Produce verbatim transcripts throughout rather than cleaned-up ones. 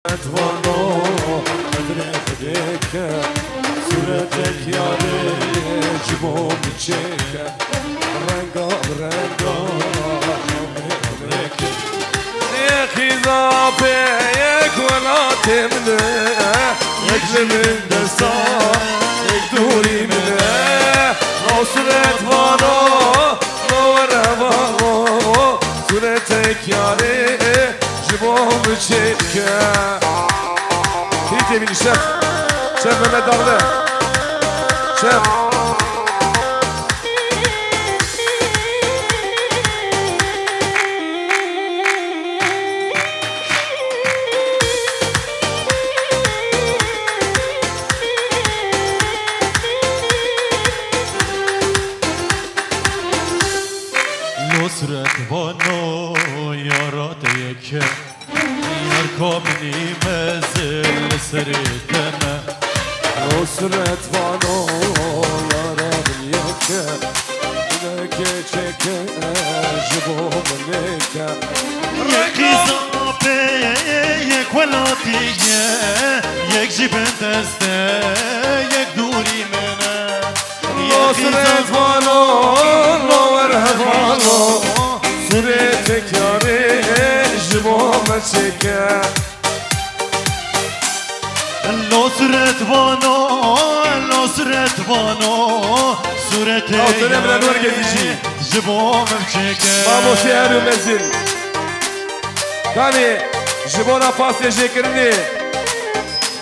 Vano, qedrê Xwedê ke, sûretek yarê ji bo min çêke. Renga bi renga, xamê xamê ke. Yek xîza pê yek welatê min e, yek li min desta, yek dûrî min e. Nusret Vano, no were Vano, sûretek yarê ji bo min çêke. Kî tê bînî şef? Şef Mehmet Dağlı. Şef. Nusret Vano yara te yeke, yar kamilî mezin li serê te me. Nusret Vano yara min yeke, bineke çeke ji bo min lêke. Yek xîza pê yek welatî ye, yek ji bin dest e, yek dûrî min e. Nusret Vano, no were Vano, sûretek yarê ji bo me çêke. Nusret Vano, Nusret Vano, sûretek yarê ji bo me çêke. Mamoste Erû Mezin. Kanê ji bona pasê jêkirinê.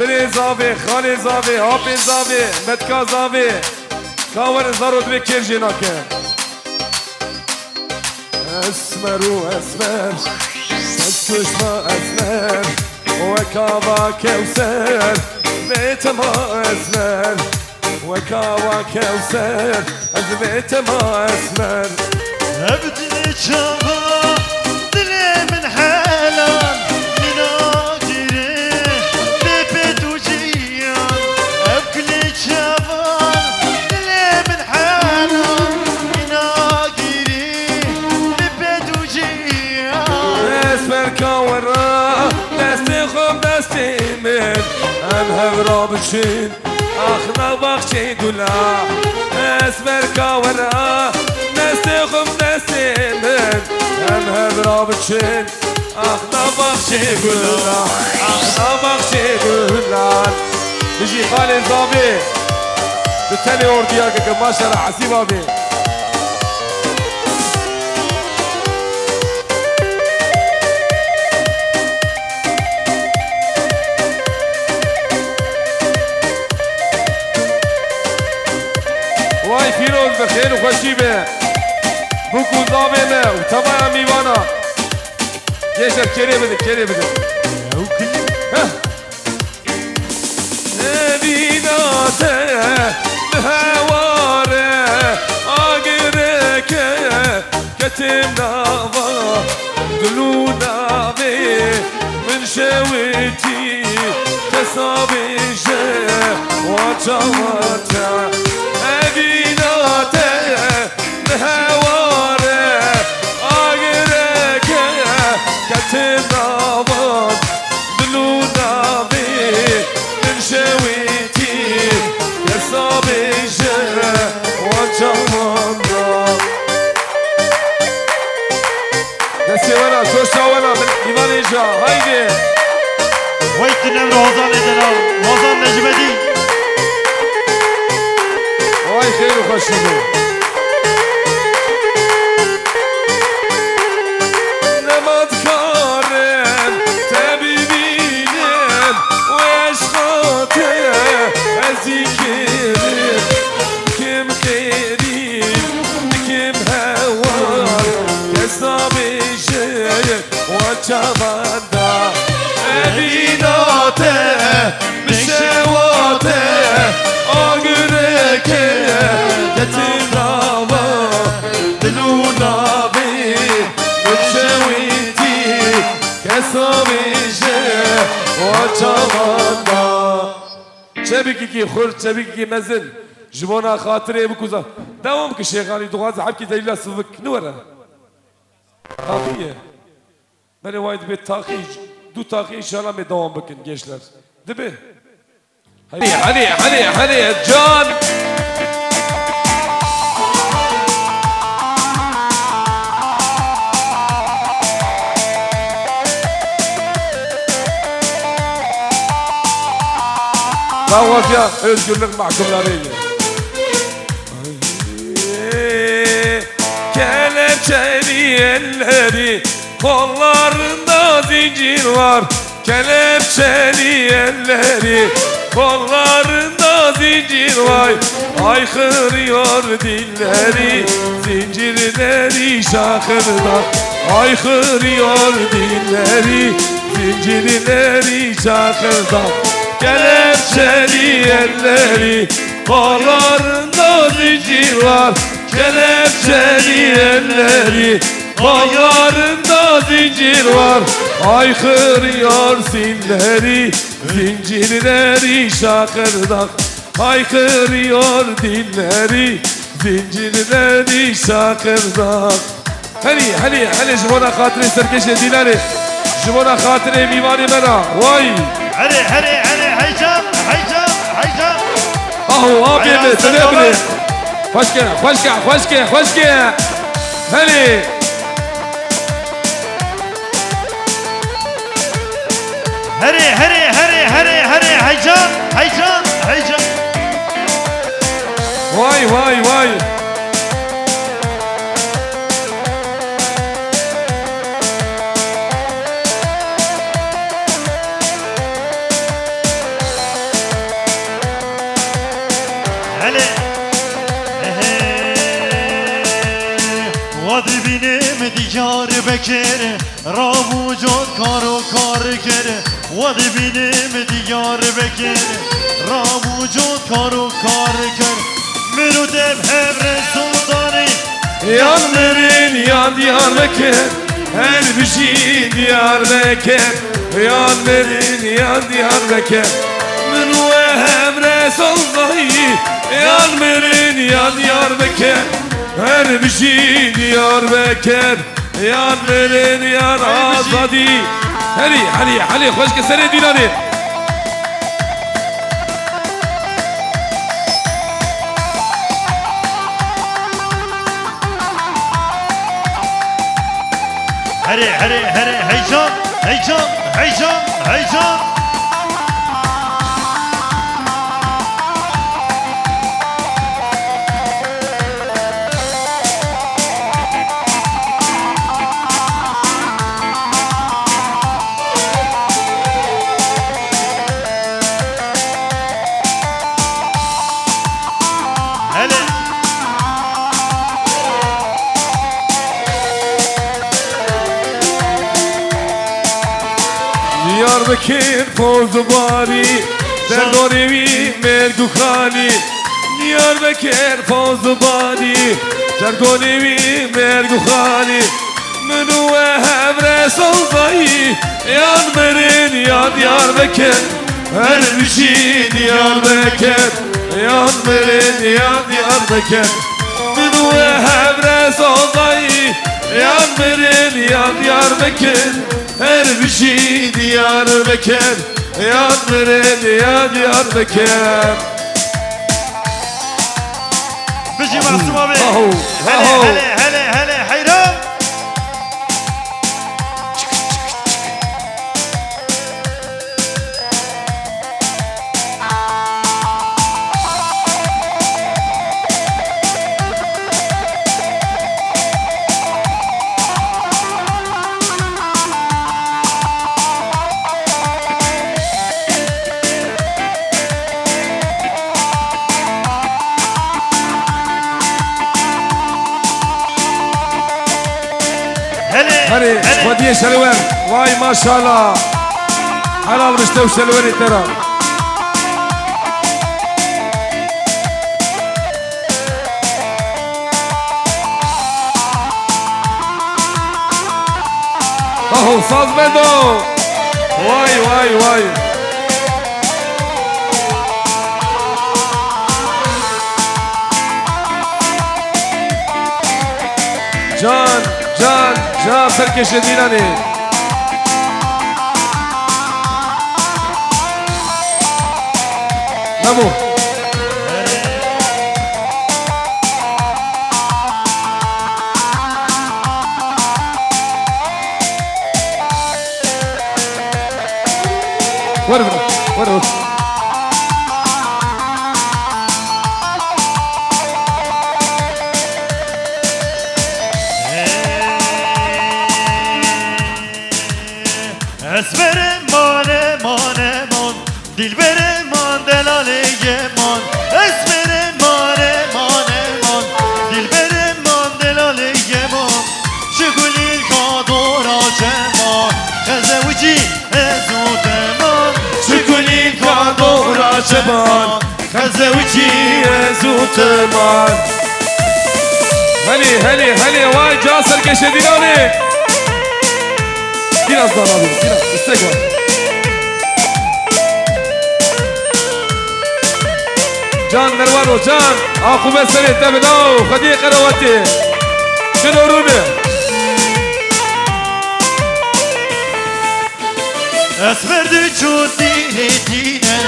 Birê zavê, xalê zavê, apê zavê, metka zavê. Ka werin zaro divê kêr jê nake. Esmer û esmer, ez kuşma esmer, wek ava kewser, bê tema esmer, wek ava kewser, ez bê tema esmer. Ev dilê çava, dilê min helan, mîna girê, bê pêt û ciyan. Ev dilê çava, dilê min helan, mîna girê, bê pêt û ciyan. Esmer ka wera, destê xwe bi destê min, em hev ra biçin. Axna baxçê gula, esmer ka wera, destê xwe bi destê min, em hev ra biçin. Axna baxçê gula, axna baxçê gula. Bijî xalê zavê, bi tenê ordiyakeke maşallah esî bavê. Way pîroz be, xêr û xweşî be. Bûk û zavê me û temaya mîvana. Gençler, kêrê bidin, kêrê bidin. Heh. Evîna te bi heware agireke ketim nava dil û navê min şewitî kesa bêje wa çawa te. Evîna te bi heware agireke ketim nava dil û navê min şewitî kesa bêje wa çawan da. Destê wela, coşa wela, min îmanê ja, haydi. Vay tinem Hozanê delal, Hozan Necmedîn. Vay xêr û xweşî be. Nema dikarim te bibînim û eşqa te ez dikirim. Kim qerîb, kim hewar, kes nabêje wa çavan da. Evîna te, min şewa te, agireke ketim nava dil û navê min şewitî kesa bêje wa çavan da. Çebikîkî xurt, çebikîkî mezin ji bona xatirê bikuza. Dewam ki Şêxanî dixwaze hebkî Zelîla Sivik niwere. Taxî ye. Belê way dibê taxî Du takî înşallah me dewam bikin gençler. Dibe. Hadi, hadi, hadi, hadi, can. Daxwaziya özgürlük mahkumları. Kelepçeli elleri, kollarında zincir var. Kelepçeli elleri, kollarında zincir var. Haykırıyor dilleri, zincirleri şakırdak. Haykırıyor dilleri, zincirleri şakırdak. Kelepçeli elleri, kollarında zincir var. Kelepçeli elleri, kollarında zincir var. Haykırıyor dilleri, zincirleri şakırdak. Haykırıyor dilleri, zincirleri şakırdak. Helî, helî, helî ji bona xatirê serkêşê Dîlanê. Ji bona xatirê mîvanê me re. Way! Herê, herê, herê, heycan, heycan, heycan. Aho, apê me, dilê min ê. Xweşke, xweşke, xweşke, xweşke. Helî. Herê, herê, herê, herê, herê, heycan, heycan, heycan. Vay, vay, vay. Hele. Ehe. Wa dibînim Diyarbekir, ram û cot kar û kar kir. Wa dibînim Diyarbekir, ram û cot kar û kar kir. Min û te bi hev re soldanî. Yan mirin yan Diyarbekir, her bijî Diyarbekir. Yan mirin yan Diyarbekir, min û we hev re soldanî. Yan mirin yan Diyarbekir, her bijî Diyarbekir. Yan mirin yan azadî. Herî, herî, herî, xweşke serê Dîlanê. Herê, herê, herê, heyecan, heyecan, heyecan, heyecan. Hele. Diyarbekir poz û barî, derdorê wî mêrg û xalî. Diyarbekir poz û barî, dergonê wî mêrg û xalî. Min û we hev re sozayî, yan mirin ya Diyarbekir. Her bijî Diyarbekir, yan mirin ya Diyarbekir. Min û we hev re sozayî, yan mirin ya Diyarbekir. Her bijî Diyarbekir, yan mirin ya Diyarbekir. Bijî Masum abi. Aho, hele, aho. Hele, hele, hele, heyran. Hele, hele, hele. Xwediyê şerwer. Vay maşallah. Helal rişte û şerwerê te re. Aho, saz bendo. Vay, vay, vay. Can, can, can, serkêşê Dîlanê. Hemû. Were, were, were. Ez berim mane, mane, man. Dilberê man, delalê yeman. Ez berê mane, mane, man. Dilberê man, delalê yeman. Ji gulîlka dora çeman. Xezewicî ez û te man. Ji gulîlka dora çeman. Xezewicî ez û te man. Helê, helê, helê, vay, ca serkeşe dîranê. Biraz daha alayım, biraz. Üste koy. Can Merwano, can. Axume serê te bi nav. Xwediyê qerawetê. Şino rûne. Esmer diçû dîrê dîne,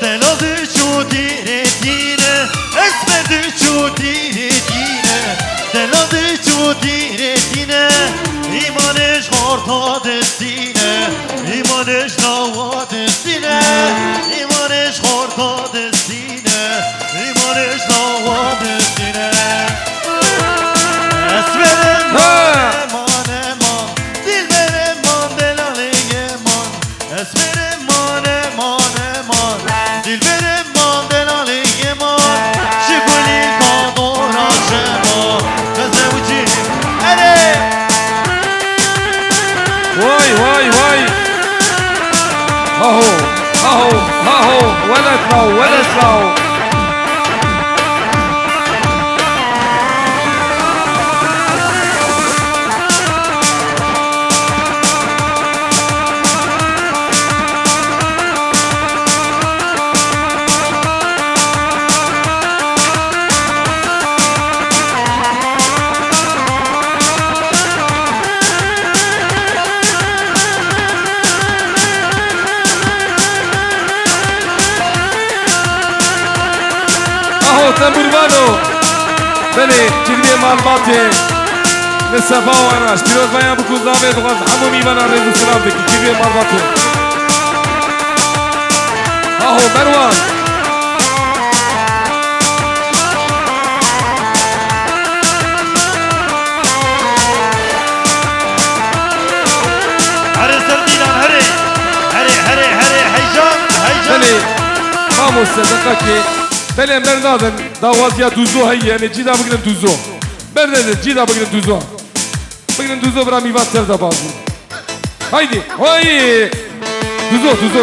dela diçû dîrê dîne. Esmer diçû dîrê dîne, dela diçû dîrê dîne. Îmanê ji xorta distîne, îmanê ji nawa distîne, îmanê ji xorta distîne, îmanê ji nawa distîne. Esmerê mane, mane, man, dilberê man, delalê yeman. Esmerê mane, mane, man. Dilberê man, delalê yeman. Ji gulî ka dora şema. Xezewcî. Erê! Vay, vay, vay. Haho, haho, haho. Welet law, welet law. Aho, tembûrvano. Belê, cilvê malbatê. Li sefa wana, ji pîrozbaya bikû zavê dixwaz hemû mîvana rêz û silav dikî, cilvê malbatê. Aho, Merwan. Herê ser dîlan, herê. Herê, herê, herê, heyecan, heyecan. Belê, mamoste, deqekê. Belê, em bernadin, dawaziya dûzo heye, em ê cî da bigrin dûzo. Bernedin, cî da bigrin dûzo. Bigrin dûzo, bira mîvat ser da bazin. Haydi, hay! Dûzo, dûzo,